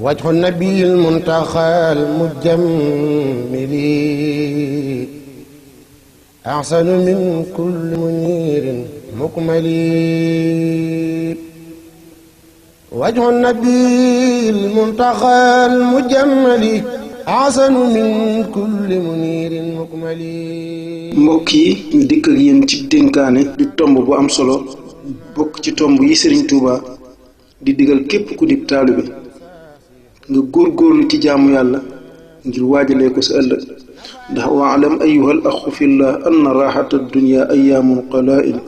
وجه النبي المنتخى المجمل أحسن من كل منير مكمل وجه النبي المنتخى المجمل أحسن من كل منير مكمل. mbokk yi ñu dikk ak yéen ci dénkaane di tomb bu am solo bokk ci tomb yi Serigne Touba di digal képp ku di taalibe nga góorgóorlu ci jaamu yàlla ngir waajalee ko sa ëllëg ndax waalam ayuha al axu fillah anna raaxata dunya ayaamun qalaa'il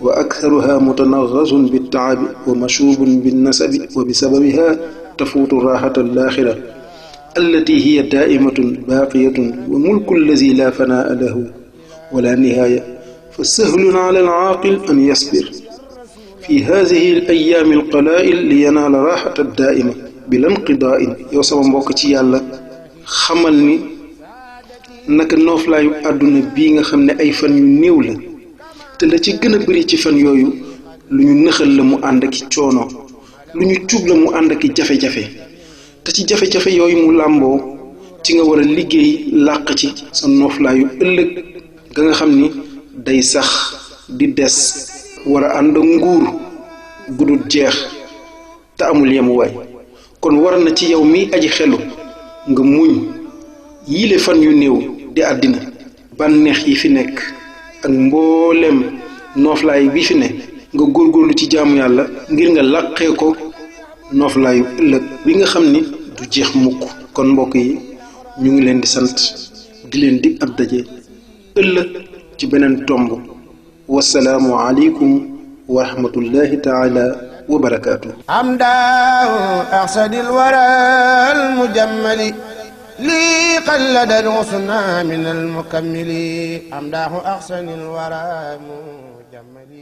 wa aktharuha mutanaghazun bittaabi wa mashubun binnasabi wa bisababiha tafuutu raaxata alaaxira allati hiya daa'imatun baaqiyatun wa mulku allazi laa fanaa'a lahu wala nihaaya fa sahlun ala al-aaqil an yasbir fi haadihi al-ayyaami al-qalaa'il li yanaala raaxata daa'ima bila inqidaa'in. yow sama mbokk ci yàlla xamal ni naka nooflaayu àdduna bii nga xam ne ay fan yu néew la te la ci gën a bari ci fan yooyu lu ñu nëxal la mu ànd aki coono lu ñu cuub la mu ànd aki jafe-jafe te ci jafe-jafe yooyu mu làmboo ci nga war a liggéey làq ci sa nooflaayu ëllëg ga nga xam ni day sax di des war a ànd ak nguur gudut jeex te amul yemuwaay. kon war na ci yow mi aji xelu nga muñ yile fan yu néew di àddina bànneex yi fi nekk ak mboolem nooflaay bi fi ne nga góorgóorlu ci jaamu yàlla ngir nga làqee ko nooflaayu ëllëg bi nga xam ni du jeex mukk. kon mbokk yi ñu ngi leen di sant di leen dig ab daje ëllëg ci beneen tomb. wasalaamu aleykum wa rahmatullahi taala wa barakaatu. أمداه أحسد الورى المجمل لي قلد الحسنى من المكمل أمداه أحسن الورى المجمل.